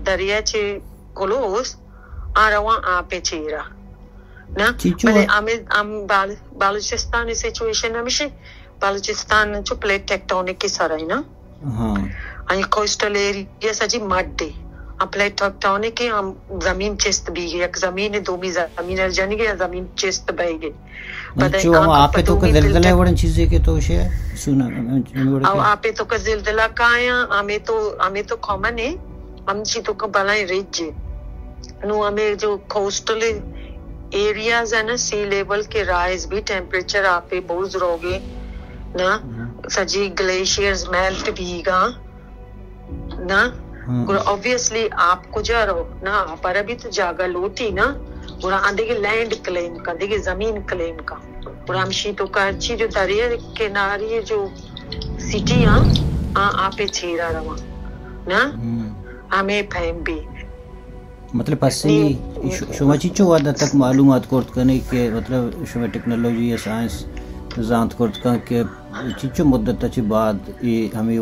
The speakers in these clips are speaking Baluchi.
دریا چہ کلوس آ رواں آپ ءِ چیرا۔ نا، چیچو بلے آ- ہمیں، ہم بال-، بلوچستان سچویشن ہمیشی، بلوچستان چو پلیٹ ٹیکٹونک کے سر ہے نا۔ ہاں۔ آئی کوسٹل ایریا سجی مڈ ہے۔ آ پلیٹ ٹیکٹونک کے ہم زمین چست بیگی، یک زمین دومی زمین جنگی یا زمین چست بیگی۔ پدا چو ہم آپ تو کا زلزلہ وڑن چیزے کہ تو شے سنا۔ او آپ تو کا زلزلہ کایا، ہمیں تو، ہمیں تو کامن ہے۔ ہم چی تو کا بلائیں ریج ہے۔ نو ہمیں جو کوسٹل ایریاز ہے نا، سی لیول کے رائز بھی، ٹیمپریچر آپ بہت روگے نا، سجی گلیشیئرز میلٹ بیگا نا۔ گڑا آبویسلی آپ کجا رو نا، آپ ءَ را بھی تو جاگہ لوٹی نا۔ گڑا آ دگہ لینڈ کلیم کا، دگہ زمین کلیم کا۔ گڑا ہمشی تو کا ہرچی جو دریا کناری جو سٹی ہاں، آ آپ چیرا رواں نا۔ ہمیں پیم بھی مطلب پسی نی- ش-، شما چیچو وعدہ تک معلومات کرت کنے کہ مطلب شما ٹیکنالوجی یا سائنس زانت کرت کن کہ چیچو مدت چی بعد یہ ہمیں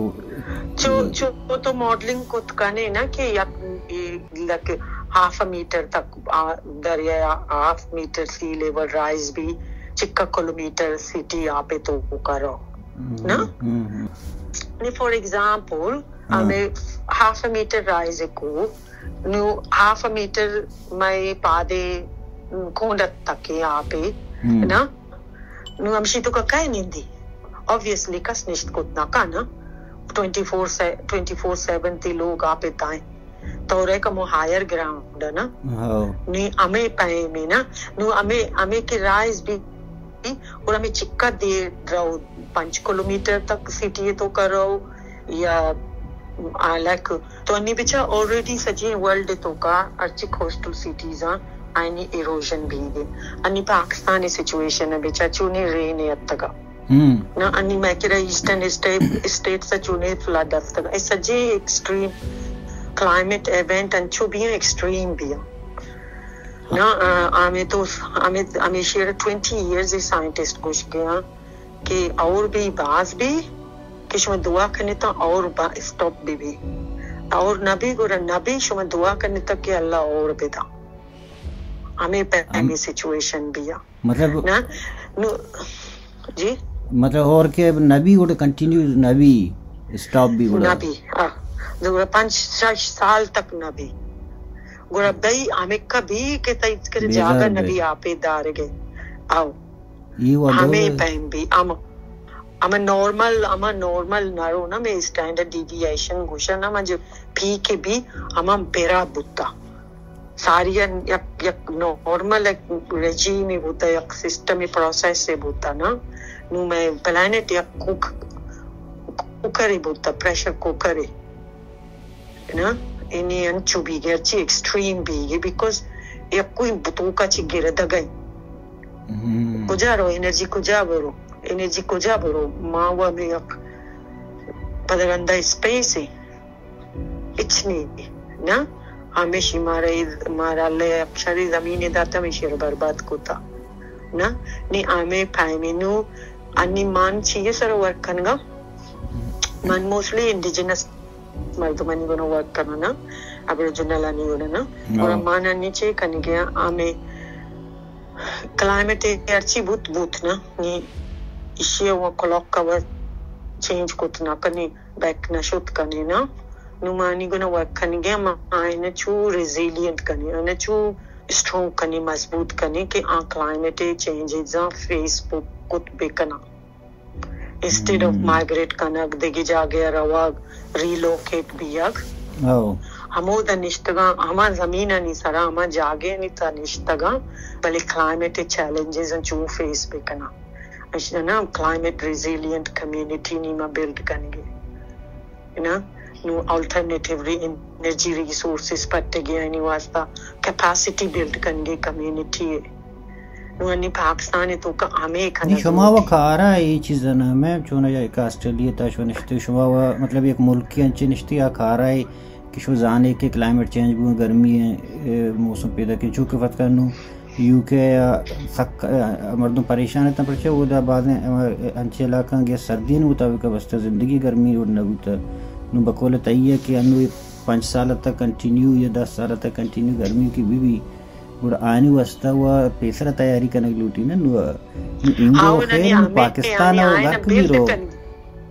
چو، چو تو ماڈلنگ کت کنے نا کہ یک، یہ لک ہاف میٹر تک آ، دریا ہاف میٹر سی لیول رائز بھی چکا کلومیٹر سٹی آپ تو کرو نا۔ نی فار ایگزامپل، ہمیں ہاف میٹر رائز کو نو ہاف میٹر مئے پادے کونڈت تک آپے نا۔ نو ہمشی تو کا کئے نندی؟ آبویسلی کس نشت کت نہ کن نا۔ ٹوئنٹی فور سے-، ٹوئنٹی فور سیون تی لوگ آپے تائیں۔ تو رے کمو ہائر گراؤنڈ نا۔ نی ہمیں پہمے نا۔ نو ہمیں، ہمیں کے رائز بھی اور ہمیں چکا دیر رو، پنچ کلومیٹر تک سٹی تو کرو یا آ، لائک، تو انی بچا آلریڈی سجی ورلڈ تو کا ہرچی کوسٹل سٹیز آں، آئینی ایروژن بھی گے۔ انی پاکستان سچویشن بچا چونی رین اتگا۔ نا، انی میں کرا ایسٹرن اسٹیٹ، اسٹیٹ سے چونی فلڈ اتگا۔ اے سجی ایکسٹریم کلائمیٹ ایونٹ انچو بھی ہیں، ایکسٹریم بھی ہیں۔ نا، آ، ہمیں تو، ہمیں، ہمیں شیر ٹوئنٹی ایئرز سائنٹسٹ گوش گیا کہ اور بھی باز بھی کہ شما دعا کنے تا اور با اسٹاپ بی بی۔ اور نبی گڑا نبی شما دعا کنے تا کہ اللہ اور بدا۔ ہمیں پہ ہمیں سچویشن بیا۔ مطلب نا؟ نو، جی؟ مطلب اور کہ نبی گڑا کنٹینیو نبی اسٹاپ بی گڑا۔ نبی، ہاں۔ گڑا پنچ شش سال تک نبی۔ گڑا بئی ہمیں کبھی کہ تیت کر جاگہ نبی آپ دار گئے۔ آؤ۔ ہمیں پیم بی، ہم، ہم نارمل، ہم نارمل نہ رو نا، میں اسٹینڈرڈ ڈیویئیشن گوشن نا، من جو پی کے بی، ہم ہم پیرا بوتا۔ ساری یک، یک نارمل یک رجیم بوتا، یک سسٹم پروسیس بوتا نا۔ نو میں پلانٹ یک کوک-، کوکر بوتا، پریشر کوکر۔ نا، اینی انچو بیگی، ہرچی ایکسٹریم بیگی، بیکاز یکوئی بتوکا چی گردگئی۔ کجا رو، انرجی کجا برو؟ انرجی کجا برو؟ ما و ہمیں یک پدرندہ اسپیس ہے۔ اچ نہیں، نا؟ ہمیشی مارا، مارا اللہ یک شری زمین داتا، ہمیشی رو برباد کتا۔ نا؟ نی ہمیں پائمینو، انی مان چیئے سر ورک کنگا؟ من موسٹلی انڈیجنس مردمانی گونا ورک کنانا، ابوریجنلانی گونا نا۔ اور مانا نی چے کنگے آ، ہمیں کلائمیٹ ہرچی بوت بوت نا، نی ایشی و کلاک کور چینج کت نہ کنی، بیک نہ شت کنی نا۔ نو مانی گونا ورک کنگے ما آئین چو ریزیلینٹ کنی، آئین چو اسٹرونگ کنی، مضبوط کنی کہ آ کلائمیٹ چینجز فیس کت بکنا۔ انسٹیڈ آف مائگریٹ کنگ، دگہ جاگہ ء روگ، ریلوکیٹ بیگ۔ ہمودا نشتگاں، ہما زمینانی سرا، ہما جاگہانی تہا نشتگاں، بلے کلائمیٹ چیلنجز چون فیس بکناں۔ اش نا، کلائمیٹ ریزیلینٹ کمیونٹی نی ما بلڈ کنگے۔ نا، نو آلٹرنیٹیو ری-، انرجی ریسورسز پٹگے، آنی واسطہ کیپیسٹی بلڈ کنگے کمیونٹی۔ نو انی پاکستان ء توکا ہمے کنگ نی شما و لوٹی۔ کارا اے چیز ء نہ، میں چون یک آسٹریلیا تا شما نشتے، شما و مطلب یک ملکی انچے نشتے آ کارا اے کہ شما زانے کہ کلائمیٹ چینج بو، گرمی ء، اے، موسم پیدا کہ چونکہ فتکا نو یو کے ء سک، اے، مردم پریشان اتن پرچہ اودا بازیں، اے، انچے علاقہ گے سردی نہ بوتا، بکا بستا زندگی گرمی وڑ نہ بوتا۔ نو بقول تئی ہے کہ انو پنچ سال تک کنٹینیو یا دس سال تک کنٹینیو گرمی کی بی بی، گڑا آنی واسطہ و پیسرا تیاری کنگ لوٹی نا۔ نو، نو انگو ہاں، خیر نہ، نہ، نو ہمیں پاکستان آئین و گھر کمی بلڈ رو۔ کن۔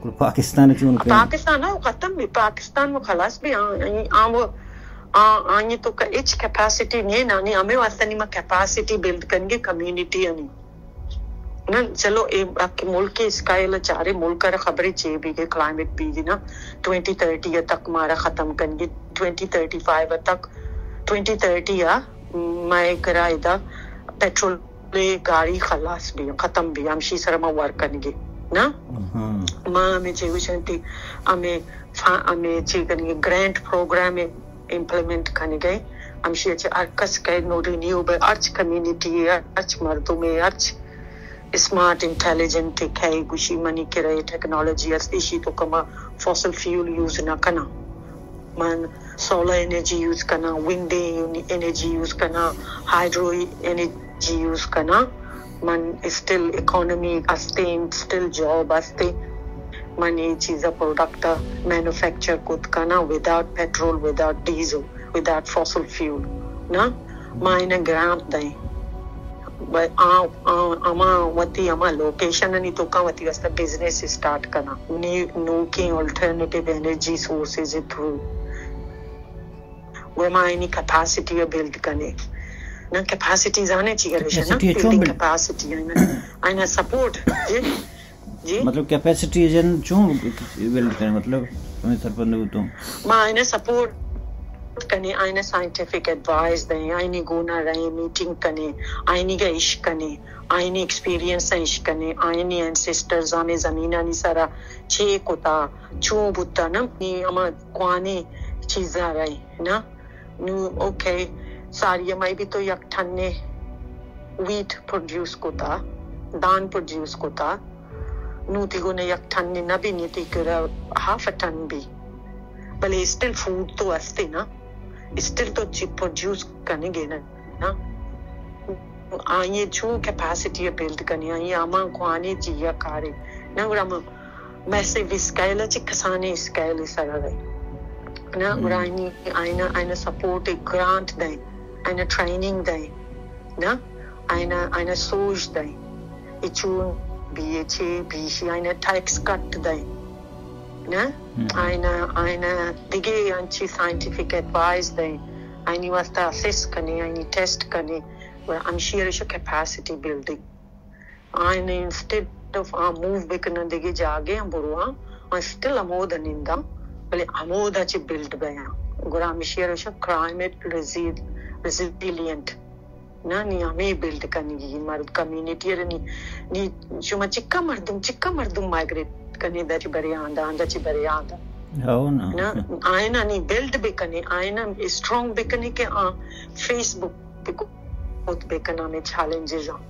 گڑا پاکستان چون کن؟ پاکستان و ختم بی، پاکستان و خلاص بی، آ، آ، آ، آ، آنی تو کا اچ کیپیسٹی نہیں نا، نی ہمیں واسطہ نی ما کیپیسٹی بلڈ کنگے کمیونٹی انی۔ نہ، چلو، اے اکی ملک اسکائل چارے ملک را خبرے چے بیگے، کلائمیٹ بیگے نا، ٹوئنٹی تھرٹی تک مارا ختم کنگے، ٹوئنٹی تھرٹی فائیو تک، ٹوئنٹی تھرٹی آ، مئے کرا ادا پیٹرول گاڑی خلاص بی، ختم بی، ہمشی سر ما ورک کنگے نا۔ ہاں۔ ما ہمیں چے گوشنتی، ہمیں فا-، ہمیں چے کنگے، گرانٹ پروگرام امپلیمنٹ کنگے، ہمشی چے ہر کس کہ نو رینیوبل، ہرچ کمیونٹی، ہرچ مردم، ہرچ اسمارٹ انٹیلیجنٹ کہ گوشی منی کرے ٹیکنالوجی است، ایشی تو کما فوسل فیول یوز نہ کنا۔ من سولر انرجی یوز کنا، ونڈ انرجی یوز کنا، ہائیڈرو انرجی یوز کنا۔ من اسٹل اکانومی استیں، اسٹل جاب استیں۔ من اے چیزا پروڈکٹ مینوفیکچر کت کنا without petrol, without diesel, without fossil fuel. نا، ما اینا گرانٹ دیں۔ و آ، آ، اما وتی اما لوکیشن انی توکا وتی واسطہ بزنس اسٹارٹ کنا۔ نی نوکیں آلٹرنیٹیو انرجی سورسز تھرو۔ گڑا ما اینی کیپیسٹی ء بلڈ کنے۔ نا کیپیسٹی زانے چی گرشن نا؟ کیپیسٹی ء چون بلڈنگ بلڈ؟ کیپیسٹی ء نا، آئینا سپورٹ۔ جی؟ جی؟ مطلب کیپیسٹی جن چون بلڈ کنے؟ مطلب ہمیں سرپند ہو تو۔ ما آئینا سپورٹ کنے، آئینا سائنٹیفک ایڈوائس دیں، آئینی گونا رہے میٹنگ کنے، آئینی گا عشق کنے، آئینی ایکسپیرینس عشق کنے، آئینی اینسسٹرز ہمیں زمینانی سرا چے کتا، چون بوتا نا، نی ہما کوانی چیزا رہے نا۔ نو، اوکے، ساری مئے بی تو یک ٹنے ویٹ پروڈیوس کتا، دان پروڈیوس کتا۔ نو تی گونا یک ٹنے نہ بی، نی تی گرا ہاف ٹن بی۔ بلے اسٹل فوڈ تو استے نا، اسٹل تو چی پروڈیوس کنگے نا، نا۔ آئیے چو کیپیسٹی بلڈ کنی، آئیے اما کوانے چی یا کارے۔ نا گڑا ما میسو اسکیل ء چہ کسانیں اسکیل ء سر ء رہی۔ نا، ہم۔ گڑا آئینی، آئینا، آئینا سپورٹ ء گرانٹ دیں، آئینا ٹریننگ دیں، نا، آئینا، آئینا سوج دیں۔ اے چون بی اے چے بی سی آئینا ٹیکس کٹ دیں، نا، ہم۔ آئینا، آئینا دگے انچی سائنٹیفک ایڈوائس دیں، آئینی واسطہ اسیس کنے، آئینی ٹیسٹ کنے، و ہمشی ء ریشہ کیپیسٹی بلڈنگ۔ آئین انسٹیڈ آف آ موو بکناں دگہ جاگے آں برواں، آ اسٹل ہمود ء ننداں، بلے ہمود ء چہ بلڈ بیاں۔ گڑا ہمیشی ء ریشہ کلائمیٹ ریزیلینٹ۔ نا نی ہمے بلڈ کنگی مرد کمیونٹی ء نی، نی شما چکا مردم، چکا مردم مائگریٹ کنے دا چہ برے آندا، آندا چہ برے آندا۔ ہو نا۔ نا، آئینا نی بلڈ بکنے، آئینا اسٹرانگ بکنے کہ آ فیس بک بکوت بکنا ہمے چیلنجز آں۔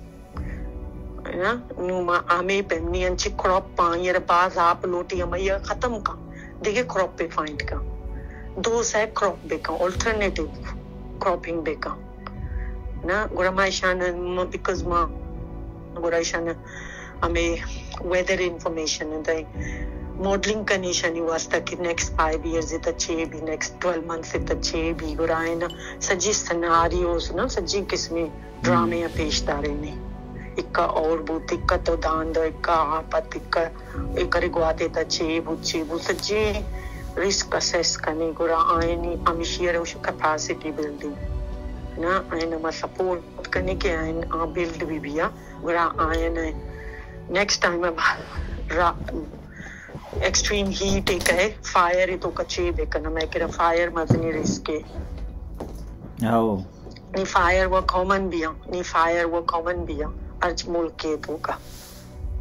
نا، نو ما ہمے پیم نی انچی کراپ آں، آئی ء را باز آپ لوٹی، ہمائی ء ختم کن، دگہ کراپ ء فائنڈ کن، دو سہ کراپ بکن، آلٹرنیٹیو کراپنگ بکن۔ نا، گڑا ما ایشان، ما، بیکاز ما، گڑا ایشان ہمے ویدر انفارمیشن دے، ماڈلنگ کنی ایشانی واسطہ کہ نیکسٹ فائیو ایئرز ء تہ چے بی، نیکسٹ ٹویلو منتھس ء تہ چے بی، گڑا آئینا سجی سیناریوز نا، سجی قسمیں ڈرامے ء پیش دارینی۔ اکا اور بوت، اکا تو داند، اکا آپت، اکا اکرے گواتے تا چے بوت، چے بوت، سجیں ریسک اسیس کنی، گڑا آئینی ہمیشی ء روش کیپیسٹی بلڈنگ۔ نا، آئین ما سپورٹ کنی کہ آئین آ بلڈ بی بیا، گڑا آئین نیکسٹ ٹائم اب را-، ایکسٹریم ہیٹ ء کئے، فائر ء تو کچے بکن، مئے کرا فائر مزنیں ریسکے۔ ہاؤ۔ نی فائر وا کامن بیاں، نی فائر وا کامن بیاں، ہرچ ملک ء تو کا۔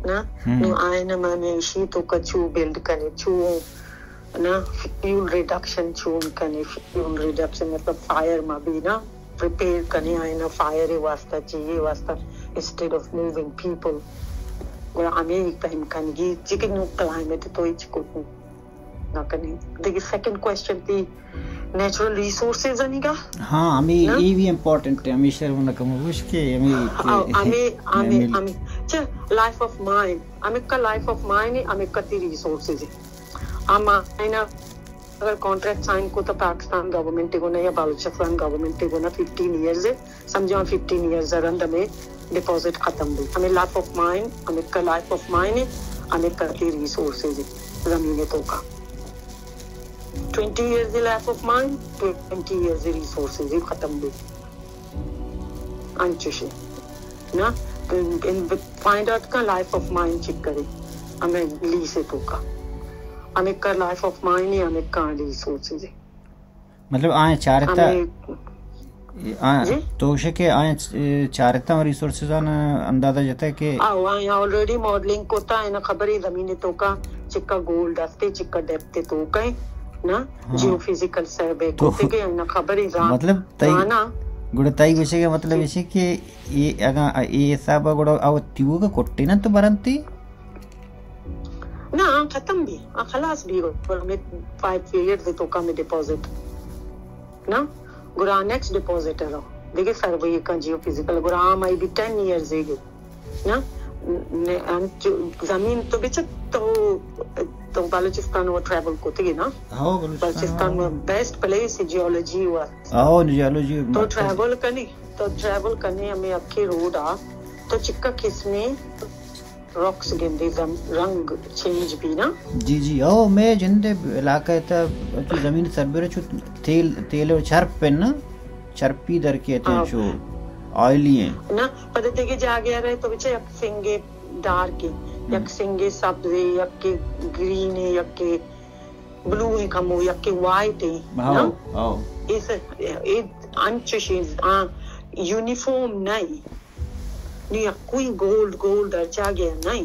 نا؟ ہم۔ نو آئین ما ہمیشی تو کا چو بلڈ کنے، چو، نا، فیول ریڈکشن چون کنے، فیول ریڈکشن مطلب فائر ما بی نا، پریپیئر کنی آئینا فائر ء واسطہ، چی ء واسطہ، انسٹیڈ آف موونگ پیپل۔ گڑا ہمے پہم کنگی، چی کہ نو کلائمیٹ تو ہچ کت نہ کنی۔ دگہ سیکنڈ کوسچن تئی نیچرل ریسورسز انیگا؟ ہاں، ہمے نا؟ اے بھی امپورٹنٹ ہے، ہمیشہ رو نہ کم گوش کہ ہمے کہ ہاں، ہمے، ہمے، ہمے، ہمے، چہ لائف آف مائن، ہمے کا لائف آف مائن ہے، ہمے کا تئی ریسورسز ہے۔ ہم آئینا اگر کانٹریکٹ سائن کو تو پاکستان گورنمنٹ گونا یا بلوچستان گورنمنٹ گونا ففٹین ایئرز، سمجھو ففٹین ایئرز رند ہمیں ڈپازٹ ختم بی، ہمیں لائف آف مائن، ہمیں کا لائف آف مائن ہے، ہمیں کرتی ریسورسز زمین تو کا twenty years life of mine, twenty years resources ختم بی۔ انچوشی نا، فائنڈ آؤٹ کا لائف آف مائن چک کرے، ہمیں لیس ہے تو کا، ہمیں کا لائف آف مائن ہے، ہمیں کا ریسورسز ہے۔ مطلب آئیں چارتا، ہمیں آ، جی؟ تو شے کہ آئیں چ-، چارتا ریسورسز آن اندازہ جتا کہ آو، آئیں آلریڈی ماڈلنگ کوتا ہے نا، خبر ہے زمین تو کا چکا گولڈ ہستے، چکا ڈیپتھ تو کا ہے نا، ہاں۔ جیو فزیکل سروے تو کوتے کے ہے نا، خبر ہے زان-، مطلب تئی، زانا۔ گڑا تئی گوشے کہ مطلب ایشی کہ یہ اگاں یہ حساب گڑا او تیوگا کٹے نا تو برنتی؟ نا، آ ختم بی، آ خلاص بی، پر ہمیں فائیو ایئرز تو کا میں ڈپازٹ نا، گڑا نیکسٹ ڈپازٹ رو، دیکھے سروے کا جیو فزیکل، گڑا آ مائی بی ٹین ایئرز ہے گے نا، نے، ہم جو زمین تو بچ تو، تو بلوچستان وہ ٹریول کوتے گے نا، ہاں، بلوچستان بلوچستان ہاں۔ وہ بیسٹ پلیس ہے جیولوجی ہوا۔ ہاں، جیولوجی تو مطلب ٹریول کنی، تو ٹریول کنی ہمیں اکے روڈ آ، تو چکا قسمیں رکس گندے زم-، رنگ چینج بی نا۔ جی، جی، او، میں جندے علاقہ تا، چو زمین سربرا چو تیل، تیل و چرپ پہ نا، چرپی در کے تے ہاں۔ چو آئلی ہیں۔ نا، پتہ دیگه جاگه رہے تو بچے یک سنگے ڈارک ہے، ہم۔ یک سنگے سبز ہے، یک کے گرین ہے، یک کے بلو ہے کمو، یک کے وائٹ ہے، ہاں، نا؟ ہاں۔ اس، اے انچ چیز، آ، یونیفارم نہیں۔ نی یک کوئی گولڈ، گولڈ ہر جاگہ نہیں۔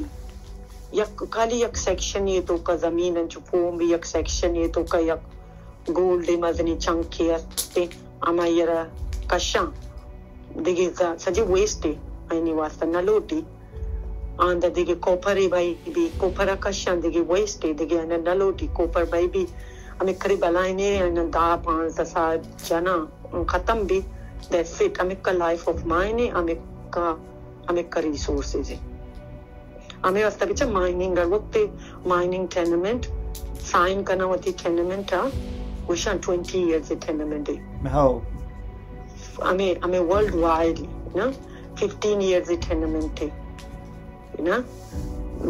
یک، خالی یک سیکشن یہ تو کا زمین انچو فارم بھی یک سیکشن یہ تو کا یک گولڈ مزنی چنکی ہستے، ہما یرا کشاں۔ دیگه ز-، سجی ویسٹ ہے، اینی واسطہ نہ لوٹی۔ آندا دیگه کوپر بھائی بھی، کوپر کشاں دیگه ویسٹ ہے، دیگه انہ نہ لوٹی، کوپر بھائی بھی ہمیں کری بلائیں نے، انہ دا پانزدہ سال جنا ختم بھی، دیٹس اٹ، ہمیں کا لائف آف مائن ہے، ہمیں کا، ہمیں کا ریسورسز ہے۔ ہمیں واسطہ بچا مائننگ ہر وقت مائننگ ٹینمنٹ سائن کنا وتی ٹینمنٹ ہا، گوشاں ٹوئنٹی ایئرز ٹینمنٹ ہے۔ ہاؤ۔ ہمیں، ہمیں ورلڈ وائڈ نا ففٹین ایئرز ٹینمنٹ ہے۔ نا،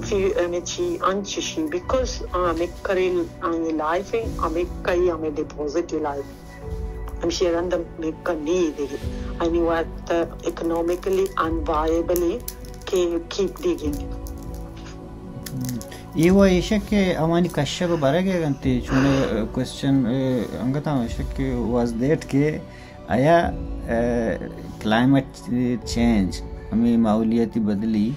فی-، ہمیں چی انچ شی، بیکاز ہمیں کریل ہمیں لائف ہے، ہمیں کئی ہمیں ڈپازٹ لائف۔ ہمشی رند ہمیں کنی دیگه۔ اینی وقت اکنامکلی انوائبل ہے کہ کیپ ڈیگنگ۔ ہم۔ یہ وہ ایشک کہ ہمانی کشگ و برگ ہے گنتی، چون کوشچن انگتا ایشک کہ واز دیٹ کہ آیا، اے، کلائمیٹ چینج، ہمیں ماحولیاتی بدلی،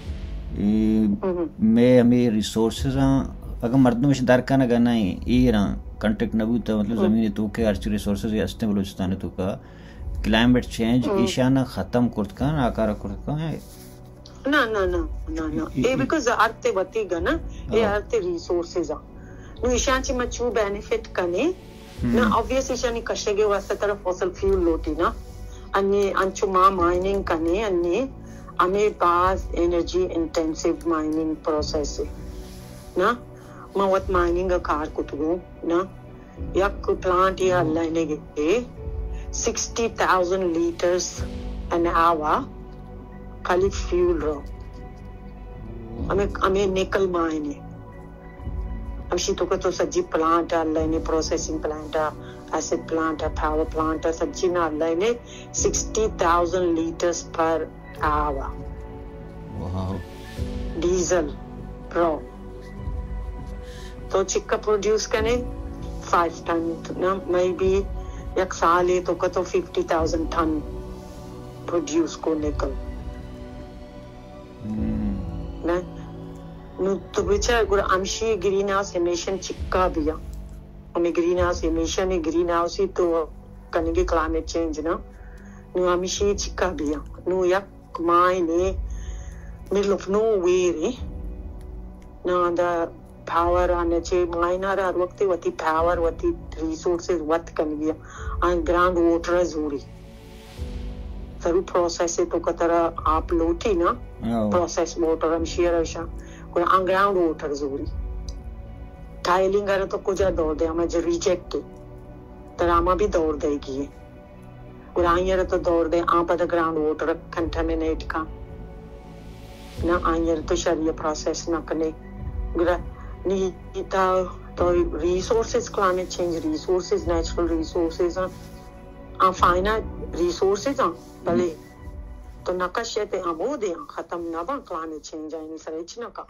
اے، ہم۔ میں ہمیں ریسورسز آں، اگر مردم اش در کنگ نہ ایں، ایر آں، کنٹیکٹ نہ بوتا، مطلب ہم۔ زمین تو کہ ہرچی ریسورسز ہستیں بلوچستان تو کا، کلائمیٹ چینج ہم۔ ایشانا ختم کرت کن، آکارا کرت کن۔ نہ، نہ، نہ، نہ، نہ۔ اے، اے اے۔ بیکاز ارت وتی گنا، اے ہاں۔ ارت ریسورسز آں۔ نو ایشان چی ما چو بینیفٹ کنے، ہم۔ نا، آبویس ایشانی کشگ ءِ واستہ ترا فوسل فیول لوٹی نا۔ انی انچو ما مائننگ کنے، انی ہمیں باز انرجی انٹینسیو مائننگ پروسیس ہے نا۔ ما وت مائننگ ءَ کار کتگوں نا۔ یک پلانٹ یا اللہ نے گے sixty thousand letters an hour خالی فیول رو۔ ہمیں، ہمیں نکل مائن ہے۔ ہمشی تو کہ تو سجی پلانٹ ءَ لائنے، پروسیسنگ پلانٹ ءَ، ایسڈ پلانٹ ءَ، پاور پلانٹ ءَ، سجی نا لائنے سکسٹی تھاؤزینڈ لیٹرز پر آور۔ واو۔ ڈیزل، برو۔ تو چکا پروڈیوس کنے؟ فائیو ٹن نا، مے بی یک سالے تو کہ تو ففٹی تھاؤزینڈ ٹن پروڈیوس کو نکل۔ ہم۔ نہ؟ نو تو بچار گڑا ہمشی گرین ہاؤس ایمیشن چکا بیا۔ ہمیں گرین ہاؤس ایمیشن ہے، گرین ہاؤس ہی تو کنگے کلائمیٹ چینج نا۔ نو ہمشی چکا بیا۔ نو یک مائن ہے، مڈل آف نو ویئر ہے۔ نا دا پاور آنے چے مائن ءَ را ہر وقت وتی پاور، وتی ریسورسز وت کنگی۔ آن گراؤنڈ واٹر زوری۔ ضرور پروسیس ہے تو کہ ترا آپ لوٹی نا، ہاں۔ پروسیس واٹر ہمشی ءَ را شا۔ گڑا آن گراؤنڈ واٹر زوری۔ ٹائلنگ ءَ را تو کجا دور دے؟ ہما جو ریجیکٹ ہے، ترا ہما بھی دور دئیگی ہے۔ گڑا آئی ءَ را تو دور دے، آ پدا گراؤنڈ واٹر کنٹامینیٹ کن۔ نہ، آئی ءَ را تو شری ءَ پروسیس نہ کنے۔ گڑا نی تا تو resources, climate change resources, natural resources, آ فائنائٹ ریسورسز آں، بلے تو نہ کشے تے ہمودے آں، ختم نہ باں۔ کلائمیٹ چینج آئی سر ہچ نہ کا۔